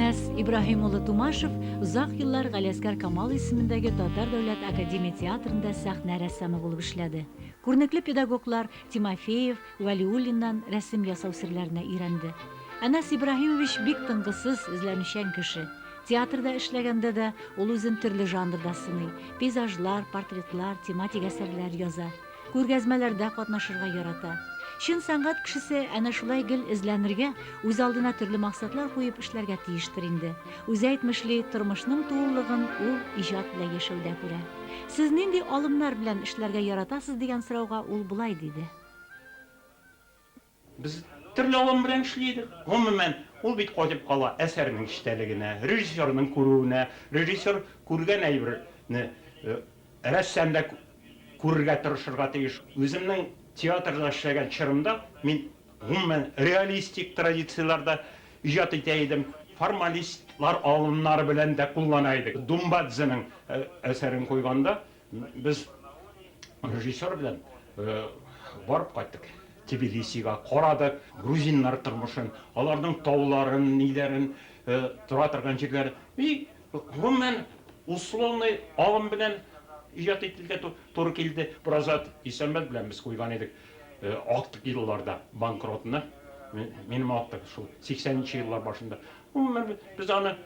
Әнәс Ибраһим улы Тумашев озак еллар Галиәсгар Камал исемендәге Татар дәүләт академия театрында сәхнә рәссамы булып эшләде. Күренекле педагоглар Тимофеев, Вәлиуллиннан рәсем ясау серләренә өйрәнде. Әнәс Ибраһимович бик тынгысыз, эзләнүчән кеше. Театрда эшләгәндә дә ул үзен төрле жанрда сыный, пейзажлар, портретлар, тематик әсәрләр яза. Күргәзмәләрдә катнашырга ярата. Чын сәнгать кешесе әнә шулай гел эзләнергә, үз алдына төрле максатлар куеп эшләргә тиештер инде. Үзе әйтмешли, тормышның тулылыгын ул иҗат белән яшәүдә күрә. Сез нинди алымнар белән эшләргә яратасыз дигән сорауга ул болай диде. Без төрле алым белән эшли идек. Гомумән, ул бит кайтып кала әсәрнең эчтәлегенә, режиссерның күрүенә. Режиссер күргән әйберне рәссам да күрергә тырышырга тиеш. Үземнең театрда эшләгән чорымда мин, гомумән, реалистик традицияләрдә иҗат итә идем. Формалистлар алымнары белән дә куллана идек. Думбадзеның әсәрен куйганда Без режиссер белән барып кайттык Тбилисига, карадык грузиннар тормышын, аларның тауларын, ниләрен, тора торган җирләрен. И, гомумән, условный алым белән иҗат итәргә туры килде. Празат Исәнбәт белән без куйган идек актык елларда банкротны. Минем актык шул 80 нче еллар башында. Гомумән, без аны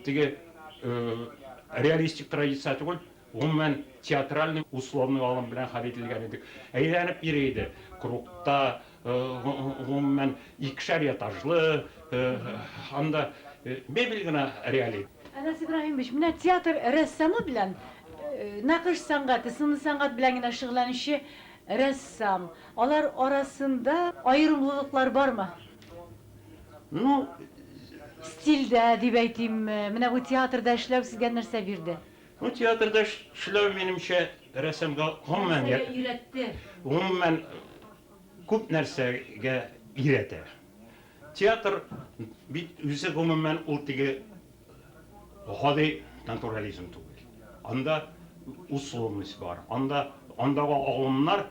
теге реалистик традиция түгел, гомумән, театральный условный алым белән хәл ителгән идек. Әйләнеп йөри иде кругта, гомумән, икешәр этажлы, анда мебель генә реалий. Әнәс Ибраһимович, менә театр рәссамы белән нәкыш сәнгате, сынлы сәнгать белән генә шөгыльләнүче рәссам, алар арасында аерымлылыклар бармы? Ну, Стильдә дип әйтимме, менә бу театрда эшләү сезгә нәрсә бирде? Ну, театрда эшләү, минемчә, рәссамга гомумән, Нәрсәгә өйрәтте? Гомумән, күп нәрсәгә өйрәтә. Театр бит үзе гомумән ул теге гади натурализм түгел. Анда условность бар, анда андагы алымнар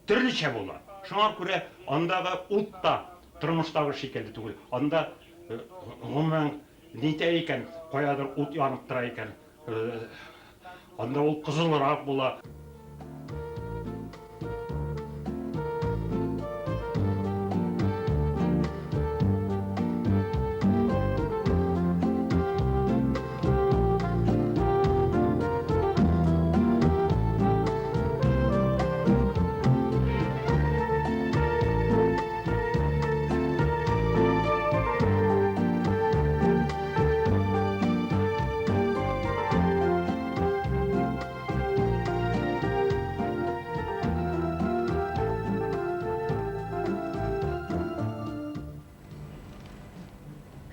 Төрлечә була. Шуңа күрә андагы ут та тормыштагы шикелле түгел. Анда, гомумән, нитә икән, каядыр ут янып тора икән, анда ул кызылрак була.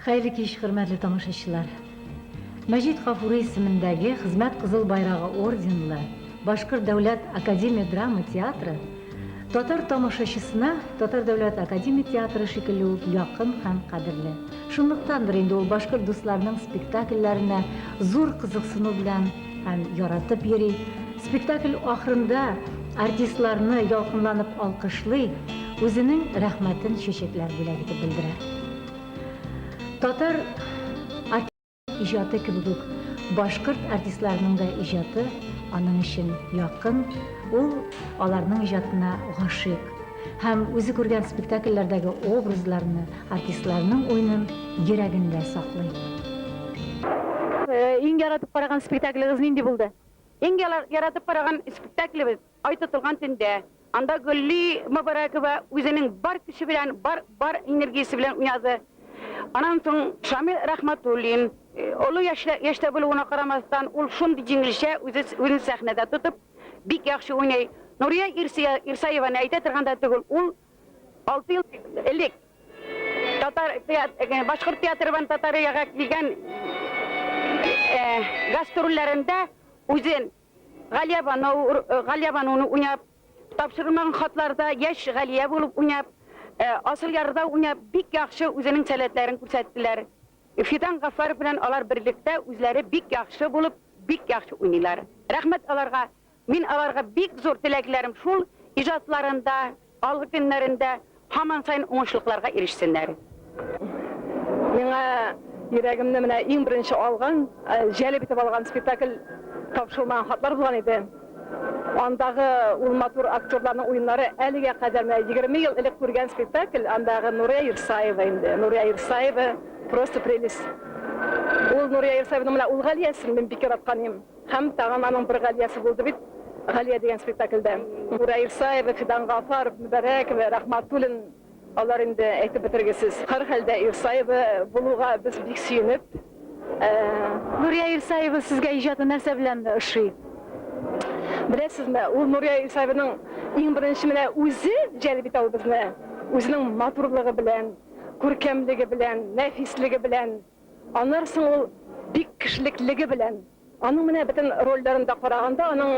Хәерле кич, хөрмәтле тамашачылар. Мәҗит Гафури исемендәге Хезмәт Кызыл Байрагы орденлы Башкорт дәүләт академия драма театры татар тамашачысына Татар дәүләт академия театры шикелле үк якын һәм кадерле. Шунлыктандыр инде ул башкорт дусларының спектакльләренә зур кызыксыну белән һәм яратып йөри. Спектакль ахырында артистларны ялкынланып алкышлый, үзенең рәхмәтен чәчәкләр бүләк итеп белдерә. Татар иҗаты кебек үк, башкорт артистларының да иҗаты аның өчен якын, ул аларның иҗатына гашыйк. Һәм үзе күргән спектакльләрдәге образларны, артистларның уенын йөрәгендә саклый. Иң яратып караган спектаклегыз нинди булды? Иң яратып караган спектаклебез Ай тотылган төндә. Анда Гөлли Мөбарәкова үзенең бар көче белән, бар, бар энергиясе белән уйнады. Аннан соң Шамил Рәхмәтуллин, олы яшьлә, яшьтә булуына карамастан, ул шундый җиңелчә үзе, үзен сәхнәдә тотып, бик яхшы уйный. Нурия Ирсия, Ирсаеваны әйтә торган да түгел, ул 6 ел элек татар теат, башкорт театры белән Татариягә килгән гастрольләрендә үзен Галиябану, Галиябануны уйнап, тапшырылмаган хатларда яшь Галия булып уйнап, Асылъярда уйнап, бик яхшы үзенең сәләтләрен күрсәттеләр. Фидан Гаффаров белән алар берлектә үзләре бик яхшы булып, бик яхшы уйныйлар. Рәхмәт аларга. Мин аларга бик зур теләкләрем шул, иҗатларында, алгы көннәрендә һаман саен уңышлыкларга ирешсеннәр. Миңа Йөрәгемне менә иң беренче алган, җәлеп итеп алган спектакль Тапшырылмаган хатлар булган иде. Андагы ул матур актерларның уеннары әлегә кадәр менә 20 ел элек күргән спектакль, андагы Нурия Ирсаева инде. Нурия Ирсаева просто прелесть. Ул Нурия Ирсаеваның менә ул Галиясен мин бик яраткан идем. Һәм тагын аның бер Галиясе булды бит, Галия дигән спектакльдә. Нурия Ирсаева, Фидан Гафаров, Мөбәрәкова, Рәхмәтуллин Алар инде әйтеп бетергесез. Һәрхәлдә Ирсаева булуга без бик сөенеп. Нурия Ирсаева сезгә иҗаты нәрсә белән ошый? Беләсезме, ул Нурия Ирсаеваның иң беренче менә үзе җәлеп итә ул безне. Үзенең матурлыгы белән, күркәмлеге белән, нәфислеге белән. Аннан соң ул бик кешелеклеге белән. Аның менә бөтен рольләрен дә караганда, аның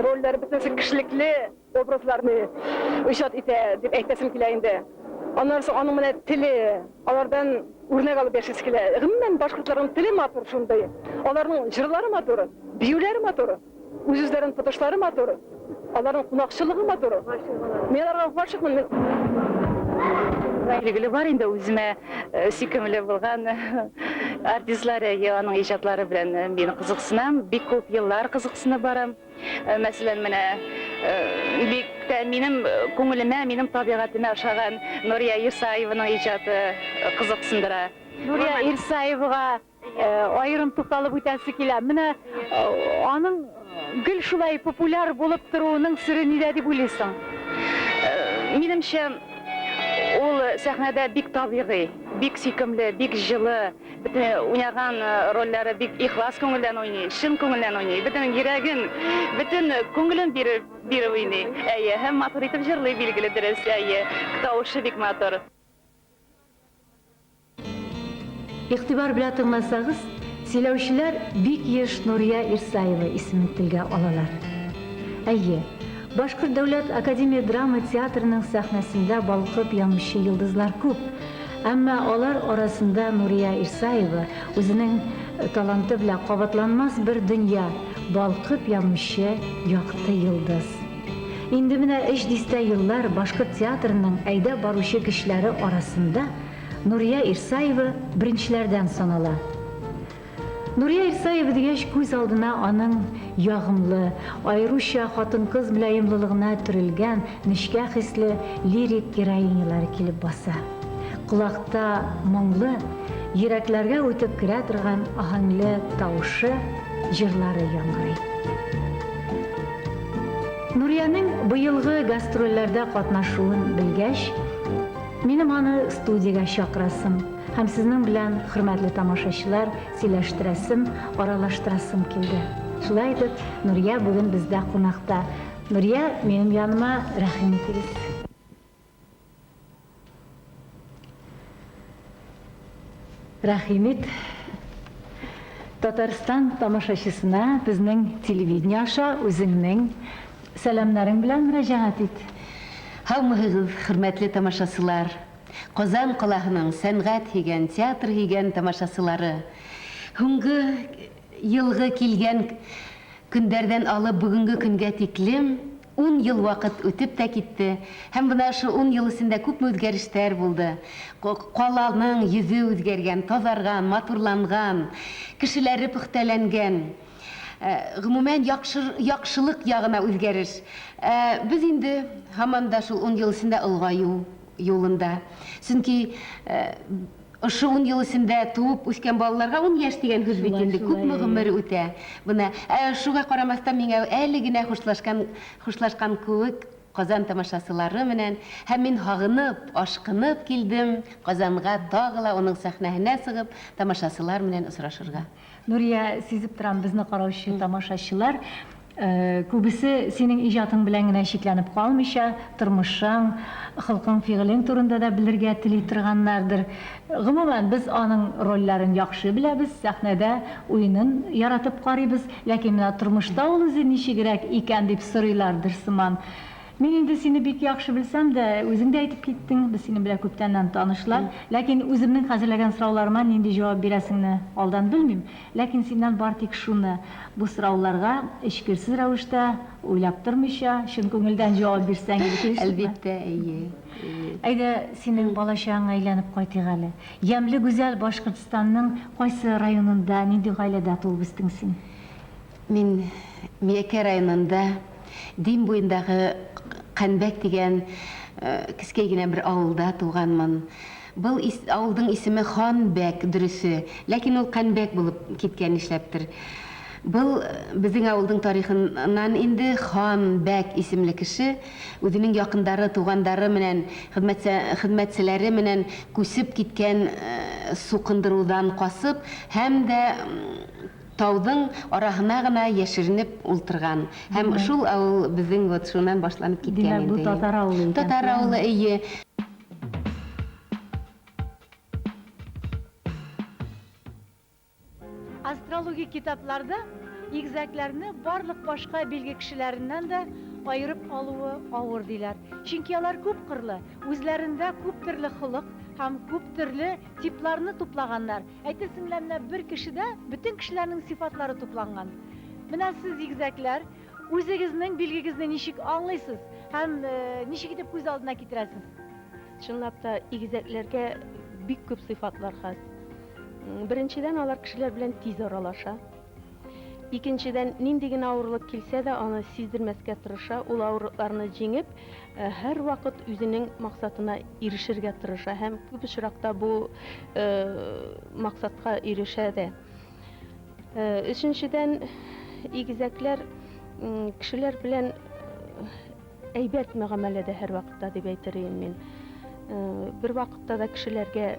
рольләре бөтенесе кешелекле образларны иҗат итә дип әйтәсем килә инде. Аннан соң аның менә теле, алардан үрнәк алып яшисе килә. Гомумән, башкортларның теле матур шундый. Аларның җырлары матур, биюләре матур, үз-үзләрен тотышлары матур, аларның кунакчыллыгы матур. Мин аларга гашыйкмын. Билгеле бар инде үземә сөйкемле булган артистлар, әйе, аның иҗатлары белән мин кызыксынам, бик күп еллар кызыксынып барам. Мәсәлән, менә бик тә минем күңелемә, минем табигатемә ошаган Нурия Ирсаеваның иҗаты кызыксындыра. Нурия Ирсаевага аерым тукталып үтәсе килә. Менә аның гел шулай популяр булып торуының сере нидә дип уйлыйсың? Минемчә, ул сәхнәдә бик табигый, бик сөйкемле, бик җылы, бөтен уйнаган рольләре бик ихлас күңелдән уйный, чын күңелдән уйный, бөтен йөрәген, бөтен күңелен биреп, биреп уйный. Әйе, һәм матур итеп җырлый, билгеле, дөрес, әйе, тавышы бик матур. Игътибар белән тыңласагыз, сөйләүчеләр бик еш Нурия Ирсаева исемен телгә алалар. Әйе, Башкорт дәүләт академия драма театрының сәхнәсендә балкып янучы йолдызлар күп, әмма алар арасында Нурия Ирсаева үзенең таланты белән кабатланмас бер дөнья, балкып янучы якты йолдыз. Инде менә өч дистә еллар башкорт театрының әйдәп баручы көчләре арасында Нурия Ирсаева беренчеләрдән санала. Нурия Ирсаева дигәч, күз алдына аның ягымлы, аеруча хатын-кыз мөлаемлылыгына төрелгән нечкә хисле лирик героинялары килеп баса. Колакта моңлы, йөрәкләргә үтеп керә торган аһәңле тавышы, җырлары яңгырый. Нуриянең быелгы гастрольләрдә катнашуын белгәч, Минем аны студиягә чакырасым һәм сезнең белән, хөрмәтле тамашачылар, сөйләштерәсем, аралаштырасым килде. Шулай итеп, Нурия бүген бездә кунакта. Нурия, минем яныма рәхим итегез. Рәхим ит. Татарстан тамашачысына безнең телевидение аша үзеңнең Сәламнәрең белән мөрәҗәгать ит. Һаумыһыгыз, хөрмәтле тамашасылар! Казан калаһының сәнгать һөйгән, театр һөйгән тамашасылары! Һуңгы елгы килгән көндәрдән алып бүгенге көнгә тиклем ун ел вакыт үтеп тә китте. Һәм менә шул ун ел эчендә күпме үзгәрештәр булды. Каланың йөзе үзгәргән, тазарган, матурланган, кешеләре пөхтәләнгән. Гомумән, яхшы, яхшылык ягына үзгәреш. Ә без инде һаман да шул ун ел эчендә олыгаю юлында. Чөнки ошо ун ел эчендә туып үскән балаларга ун яшь дигән һүз бит инде, күпме гомер үтә. Менә, ә шуга карамастан, миңа әле генә хушлашкан, хушлашкан кебек Казан тамашасылары менән һәм мин һагынып, ашкынып килдем Казанга тагы ла уның сәхнәһенә сыгып, тамашасылар менән очрашырга. Нурия, сизеп торам, безне караучы тамашачылар күбесе синең иҗатың белән генә чикләнеп калмыйча, тормышың, холкың-фигылең турында да белергә тели торганнардыр. Гомумән, без аның рольләрен яхшы беләбез, сәхнәдә уенын яратып карыйбыз, ләкин менә тормышта ул үзе ничегрәк икән дип сорыйлардыр сыман. Мин инде сине бик яхшы белсәм дә, үзең дә әйтеп киттең, без синең белән күптәннән танышлар. Ләкин үземнең хәзерләгән сорауларыма нинди җавап бирәсеңне алдан белмим. Ләкин синнән бар тик шуны, бу сорауларга эчкерсез рәвештә, уйлап тормыйча, чын күңелдән җавап бирсәң иде, килештекме? Әлбиттә, әйе, әйе. Әйдә, синең балачагыңа әйләнеп кайтыйк әле. Ямьле, гүзәл Башкортстанның кайсы районында, нинди гаиләдә туып үстең син? Мин Миякә районында Дим буендагы Канбәк дигән кескәй генә бер авылда туганмын. Был авылдың исеме Ханбәк, дөресе, ләкин ул Канбәк булып киткән нишләптер. Был безнең авылдың тарихыннан инде Хан Бәк исемле кеше үзенең якындары, тугандары менән, хезмәтчеләре менән күчеп киткән сукындырудан касып һәм дә Тауның араһына гына яшеренеп ултырган. Һәм шул авыл безнең вот шуннан башланып киткән инде. Димәк, бу татар авылы икән. Татар авылы, әйе. Астрологик китапларда игезәкләрне барлык башка билге кешеләреннән дә аерып алуы авыр диләр. Чөнки алар күпкырлы, үзләрендә күптөрле холык һәм күптөрле типларны туплаганнар. Әйтерсең лә менә бер кешедә бөтен кешеләрнең сыйфатлары тупланган. Менә сез, игезәкләр, үзегезнең билгегезне ничек аңлыйсыз һәм ничек итеп күз алдына китерәсез? Чынлап та, игезәкләргә бик күп сыйфатлар хас. Беренчедән, алар кешеләр белән тиз аралаша. Икенчедән, нинди генә авырлык килсә дә, аны сиздермәскә тырыша, ул авырлыкларны җиңеп, һәрвакыт үзенең максатына ирешергә тырыша һәм күп очракта бу максатка ирешә дә. Өченчедән, игезәкләр кешеләр белән әйбәт мөгамәләдә һәрвакытта дип әйтер идем мин. Бервакытта да кешеләргә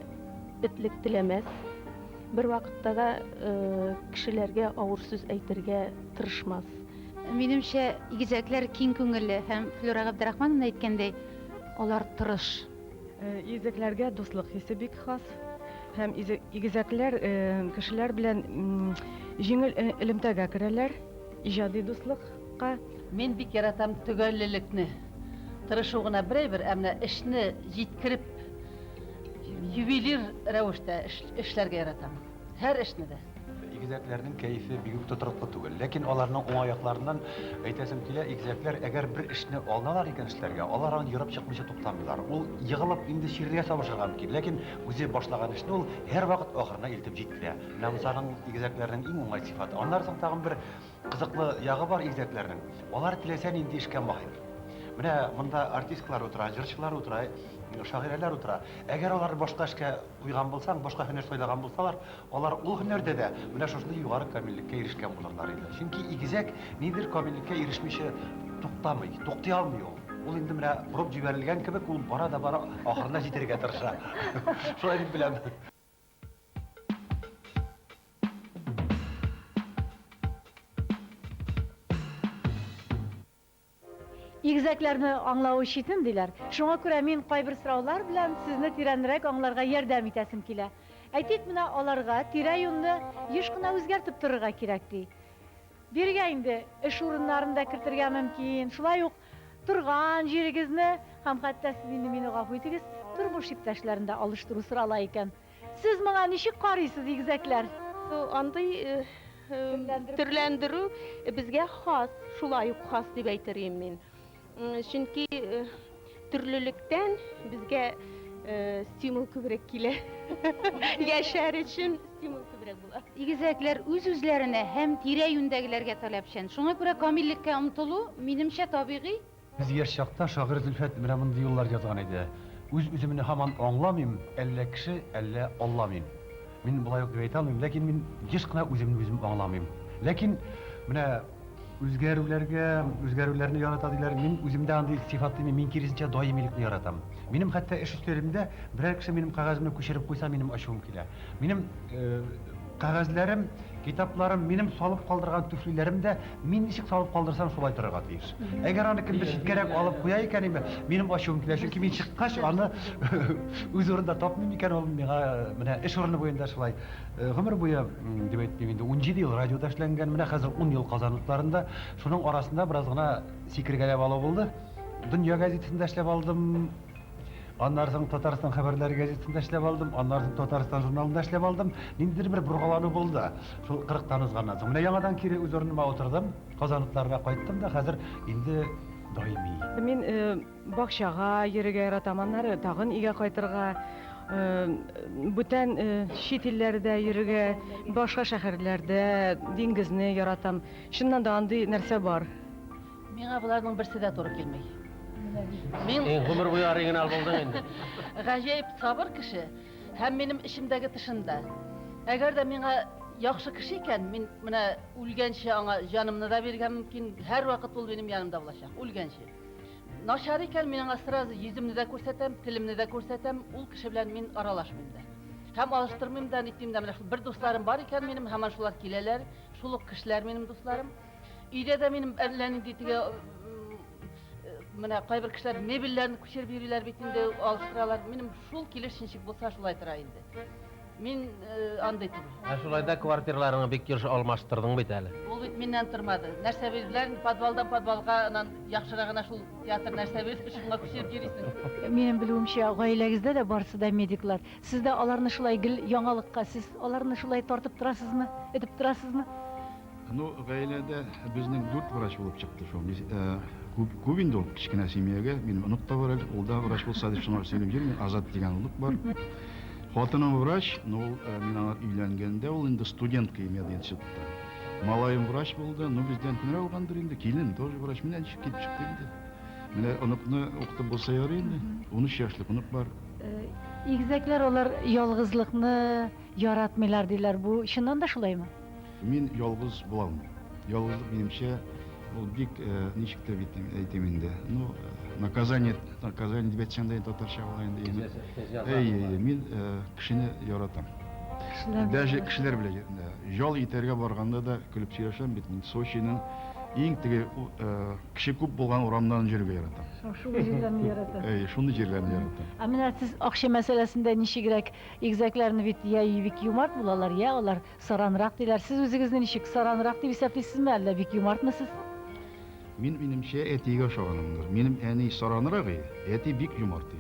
этлек теләмәс, бервакытта да кешеләргә авыр сүз әйтергә тырышмас. Минемчә, игезәкләр киң күңелле һәм, Флюра Габдрахмановна әйткәндәй, алар тырыш. Игезәкләргә дуслык хисе бик хас. Һәм игезәкләр кешеләр белән җиңел элемтәгә керәләр, иҗади дуслыкка. Мин бик яратам төгәллелекне. Тырышу гына бер әйбер, ә менә эшне җиткереп, ювелир рәвештә эшләргә яратам. Һәр эшне дә. Игезәкләрнең кәефе бик үк тотрыклы түгел. Ләкин аларның уңай якларыннан әйтәсем килә, игезәкләр әгәр бер эшне алыналар икән эшләргә, алар аны ерып чыкмыйча туктамыйлар. Ул егылып инде чирлегә сабышырга мөмкин, ләкин үзе башлаган эшне ул һәрвакыт ахырына илтеп җиткерә. Менә монысы аның игезәкләрнең иң уңай сыйфаты. Аннары соң тагын бер Кызыклы ягы бар игезәкләрнең, алар теләсә нинди эшкә маһир. Менә монда артисткалар утыра, җырчылар утыра, шагыйрәләр утыра. Әгәр аларны башка эшкә куйган булсаң, башка һөнәр сайлаган булсалар, алар ул һөнәрдә дә менә шушындый югары камиллеккә ирешкән булырлар иде. Чөнки игезәк ниндидер камиллеккә ирешмичә туктамый, туктый алмый ул. Ул инде менә борып җибәрелгән кебек, ул бара да бара, ахырына җитәргә тырыша. Шулай дип беләм. Игезәкләрне аңлавы читен, диләр. Шуңа күрә мин кайбер сораулар белән сезне тирәнрәк аңларга ярдәм итәсем килә. Әйтик, менә аларга тирә-юньне еш кына үзгәртеп торырга кирәк, ди. Бирегә инде эш урыннарын да кертергә мөмкин, шулай ук торган җирегезне һәм хәтта, сез инде мине гафу итегез, тормыш иптәшләрен дә алыштыру сорала икән. Сез моңа ничек карыйсыз, игезәкләр? Андый төрләндерү безгә хас, шулай ук хас дип әйтер идем мин. Чөнки төрлелектән безгә стимул күбрәк килә. Яшәр өчен стимул күбрәк була. Игезәкләр үз-үзләренә һәм тирә-юньдәгеләргә таләпчән. Шуңа күрә камиллеккә омтылу, минемчә, табигый. Без яшь чакта шагыйрь Зөлфәт менә мондый юллар язган иде, Үз-үземне һаман аңламыйм, әллә кеше, әллә Алла мин. Мин болай ук дип әйтә алмыйм, ләкин мин еш кына үземне үзем аңламыйм. Ләкин менә үзгәрүләргә, үзгәрүләрне ярата диләр, мин үземдә андый сыйфат тоймыйм, мин киресенчә даимилекне яратам. Минем хәтта эш өстәлемдә берәр кеше минем кәгаземне күчереп куйса, минем ачуым килә. Минем кәгазьләрем, китапларым, минем салып калдырган түфлиләрем дә мин ничек салып калдырсам, шулай торырга тиеш. Әгәр аны кемдер читкәрәк алып куя икән, инде минем ачуым килә, чөнки мин чыккач аны үз урында тапмыйм икән, ул миңа менә эш урыны буенда шулай. Гомер буе, дип әйтмим инде, 17 ел радиода эшләнгән, менә хәзер 10 ел Казан утларында. Шуның арасында бераз гына сикергәләп алу булды. Дөнья газетасында эшләп алдым. Аннары соң Татарстан хәбәрләре газетасында эшләп алдым, аннары соң Татарстан журналында эшләп алдым. Ниндидер бер боргалану булды. Шул 40-тан узганнан соң. Менә яңадан кире үз урыныма утырдым. Казан утларына кайттым да, хәзер инде даими. Мин бакчага йөрергә яратам, аннары тагын өйгә кайтырга, бүтән чит илләрдә йөрергә, башка шәһәрләрдә, диңгезне яратам. Чыннан да андый нәрсә бар. Миңа боларның берсе дә туры килми. Мин Син гомер буе оригинал булдың инде. Гаҗәеп сабыр кеше һәм минем эчемдәге тышымда. Әгәр дә миңа яхшы кеше икән, мин менә үлгәнче аңа җанымны да бирергә мөмкин, һәрвакыт ул минем янымда булачак, үлгәнче. Начар икән, мин аңа сразу йөземне дә күрсәтәм, телемне дә күрсәтәм, ул кеше белән мин аралашмыйм да. Һәм алыштырмыйм да, нитмим дә. Менә шул бер дусларым бар икән минем, һаман шулар киләләр, шул ук кешеләр минем дусларым. Өйдә дә минем әллә нинди теге менә кайбер кешеләр мебельләрне күчереп йөриләр бит инде, алыштыралар. Минем шул килеш ничек булса шулай тора инде. Мин андый түгел. Ә шулай да квартираларыңны бик еш алмаштырдың бит әле. Ул бит миннән тормады. Нәрсә бирделәр инде, подвалдан подвалга, аннан яхшырагына шул театр нәрсә бирде, шуңа күчереп йөрисең. Минем белүемчә, гаиләгездә дә барысы да медиклар. Сез дә аларны шулай гел яңалыкка, сез аларны шулай тартып торасызмы, этеп торасызмы? Ну, гаиләдә безнең дүрт врач булып чыкты шул. Күп, күп инде ул кечкенә семьягә. Минем онык та бар әле, ул да врач булса дип шуңа сөенеп йөрим. Азат дигән онык бар. Хатыным врач, но ул мин аңа өйләнгәндә ул инде студентка мединститутта. Малаем врач булды, ну бездән көнрәк алгандыр инде. Килен тоже врач. Менә ничек килеп чыкты инде. Менә оныкны укытып булса ярый инде. 13 яшьлек онык бар. Игезәкләр алар ялгызлыкны яратмыйлар диләр. Бу чыннан да шулаймы? Мин ялгыз була алмыйм. Ялгызлык, минемчә, ул бик, ничек тә бит әйтим инде, ну, наказание, наказание дип әйтсәң дә татарча була инде. Әй, әй, мин кешене яратам. Даже кешеләр белән ял итәргә барганда да көлеп сөйләшәм бит, мин Сочиның иң теге кеше күп булган урамнарын йөрергә яратам. Шул җирләрне яратам. Әй, шундый җирләрне яратам. Ә менә сез акча мәсьәләсендә ничегрәк? Игезәкләрне бит я бик юмарт булалар, я алар Саранрак диләр. Сез үзегезне ничек, саранрак дип исәплисезме, әллә бик юмартмы сез? Мин, минемчә, әтигә ошаганымдыр. Минем әни саранрак и, әти бик юмарт и.